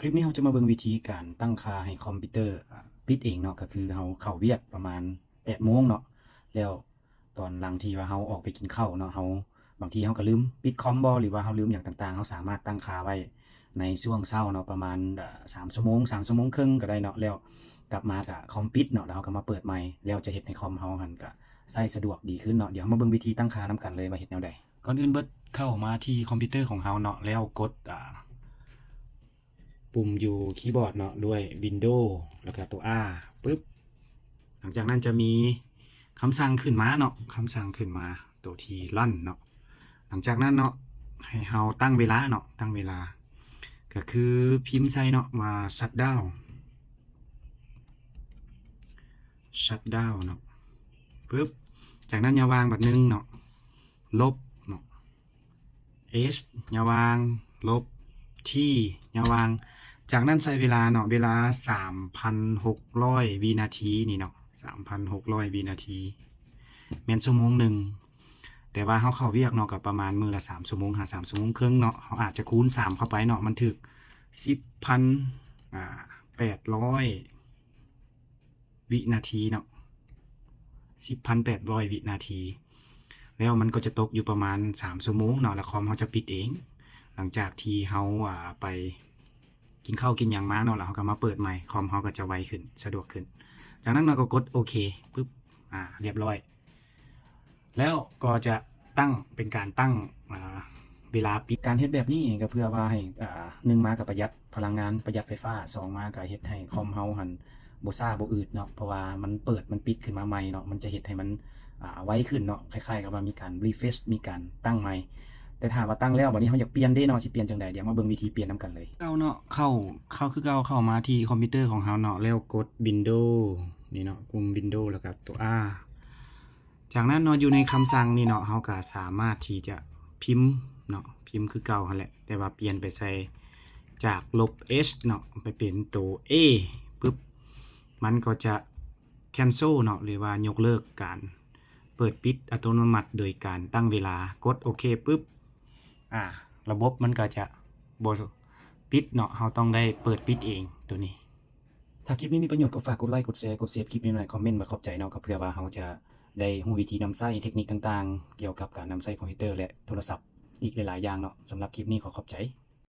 ຄລິບນີ້ເຮົາຈະມາເບິ່ງວິທີການຕັ້ງຄ່າໃຫ້ຄອມພິວເຕີ ອາ ປິດເອງເນາະ, ກໍຄືເຮົາເຂົ້າວຽກປະມານແປດໂມງເນາະ, ແລ້ວຕອນຫຼັງທີ່ວ່າເຮົາອອກໄປກິນເຂົ້າເນາະ, ເຮົາ ບາງທີເຮົາກໍລືມປິດຄອມບໍ ຫຼືວ່າເຮົາລືມຫຍັງຕ່າງໆ, ເຮົາສາມາດຕັ້ງຄ່າໄວ້ໃນຊ່ວງເຊົ້າເນາະ, ປະມານ ເອີ ສາມຊົ່ວໂມງ ສາມຊົ່ວໂມງເຄິ່ງກໍໄດ້ເນາະ, ແລ້ວກັບມາກໍຄອມປິດເນາະ, ແລ້ວເຮົາກໍມາເປີດໃໝ່, ແລ້ວຈະເຮັດໃຫ້ຄອມເຮົາຫັ້ນກໍໃຊ້ສະດວກດີຂຶ້ນເນາະ. ດຽວເຮົາມາເບິ່ງວິທີຕັ້ງຄ່ານຳກັນເລີຍວ່າເຮັດແນວໃດ. ກ່ອນອື່ນເບິດເຂົ້າມາທີ່ຄອມພິວເຕີຂອງເຮົາເນາະ, ແລ້ວກົດ ອາ ປຸ່ມຢູ່ຄີບອດເນາະ ດ້ວຍ Windows ແລ້ວກໍຕົວ R ປຶບ. ຫຼັງຈາກນັ້ນຈະມີຄຳສັ່ງຂຶ້ນມາເນາະ, ຄຳສັ່ງຂຶ້ນມາ ໂຕທີ່ Run ເນາະ. ຫຼັງຈາກນັ້ນເນາະ ໃຫ້ເຮົາຕັ້ງເວລາເນາະ, ຕັ້ງເວລາ ກໍຄືພິມໃສ່ເນາະວ່າ Shutdown Shutdown ເນາະ ປຶບ. ຈາກນັ້ນຢ່າວາງບາດໜຶ່ງເນາະ, ລົບເນາະ H ຢ່າວາງ ລົບ T ຢ່າວາງ. ຈາກນັ້ນໃຊ້ເວລາເນາະ, ເວລາສາມພັນຫົກຮ້ອຍວິນາທີນີ້ເນາະ, ສາມພັນຫົກຮ້ອຍວິນາທີ ແມ່ນຊົ່ວໂມງໜຶ່ງ. ແຕ່ວ່າເຮົາເຂົ້າວຽກເນາະ, ກໍປະມານມື້ລະສາມຊົ່ວໂມງ ຫາສາມຊົ່ວໂມງເຄິ່ງເນາະ, ເຮົາອາດຈະຄູນສາມເຂົ້າໄປເນາະ, ມັນຖືກສິບພັນ ອາ ແປດຮ້ອຍ ວິນາທີເນາະ, ສິບພັນແປດຮ້ອຍວິນາທີ. ແລ້ວມັນກໍຈະຕົກຢູ່ປະມານສາມຊົ່ວໂມງເນາະ, ແລ້ວຄອມເຮົາຈະປິດເອງ. ຫຼັງຈາກທີ່ເຮົາ ອາ ໄປກິນເຂົ້າກິນຫຍັງມາເນາະ, ແລ້ວເຮົາກໍມາເປີດໃໝ່, ຄອມເຮົາກໍຈະໄວຂຶ້ນ ສະດວກຂຶ້ນ. ຈາກນັ້ນເຮົາກໍກົດໂອເຄ ປຶບ ອາ ລຽບຮ້ອຍ. ແລ້ວກໍຈະຕັ້ງ ເປັນການຕັ້ງ ອາ ເວລາປິດ. ການເຮັດແບບນີ້ກໍເພື່ອວ່າໃຫ້ ອາ ໜຶ່ງມາກໍປະຢັດພະລັງງານ, ປະຢັດໄຟຟ້າ, ສອງມາກໍເຮັດໃຫ້ຄອມເຮົາຫັ້ນບໍ່ຊ້າບໍ່ອືດເນາະ, ເພາະວ່າມັນເປີດມັນປິດຂຶ້ນມາໃໝ່ເນາະ, ມັນຈະເຮັດໃຫ້ມັນ ອາ ໄວຂຶ້ນເນາະ, ຄ້າຍໆກັບວ່າມີການ refresh ມີການຕັ້ງໃໝ່. ແຕ່ຖ້າວ່າຕັ້ງແລ້ວ ບັດນີ້ເຮົາຢາກປ່ຽນເດ້ເນາະ, ຊິປ່ຽນຈັ່ງໃດ? ດຽວມາເບິ່ງວິທີປ່ຽນນຳກັນເລີຍ. ເອົາເນາະ, ເຂົ້າ ເຂົ້າຄືເກົ່າ, ເຂົ້າມາທີ່ຄອມພິວເຕີຂອງເຮົາເນາະ, ແລ້ວກົດ Windows ນີ້ເນາະ, ປຸ່ມ Windows ແລ້ວກໍຕົວ R. ຈາກນັ້ນເນາະ ຢູ່ໃນຄຳສັ່ງນີ້ເນາະ ເຮົາກໍສາມາດທີ່ຈະພິມເນາະ, ພິມຄືເກົ່າຫັ້ນແຫຼະ ແຕ່ວ່າປ່ຽນໄປໃສ່ຈາກລົບ H ເນາະ ໄປເປັນໂຕ A ປຶບ ມັນກໍຈະ cancel ເນາະ ຫຼືວ່າຍົກເລີກການເປີດປິດອັດຕະໂນມັດໂດຍການຕັ້ງເວລາ. ກົດໂອເຄປຶບ ອາ ລະບົບມັນກໍຈະບໍ່ປິດເນາະ, ເຮົາຕ້ອງໄດ້ເປີດປິດເອງໂຕນີ້. ຖ້າຄລິບນີ້ມີປະໂຫຍດ ກໍຝາກກົດໄລ, ກົດແຊ, ກົດເຊບຄລິບນີ້ໜ້ອຍ, ຄອມເມັນມາຂອບໃຈເນາະ, ກໍເພື່ອວ່າເຮົາຈະໄດ້ຮູ້ວິທີນຳໃຊ້ເທັກນິກຕ່າງໆ ກ່ຽວກັບການນຳໃຊ້ຄອມພິວເຕີ ແລະ ໂທລະສັບອີກຫຼາຍໆຢ່າງເນາະ. ສຳລັບຄລິບນີ້ຂໍຂອບໃຈ.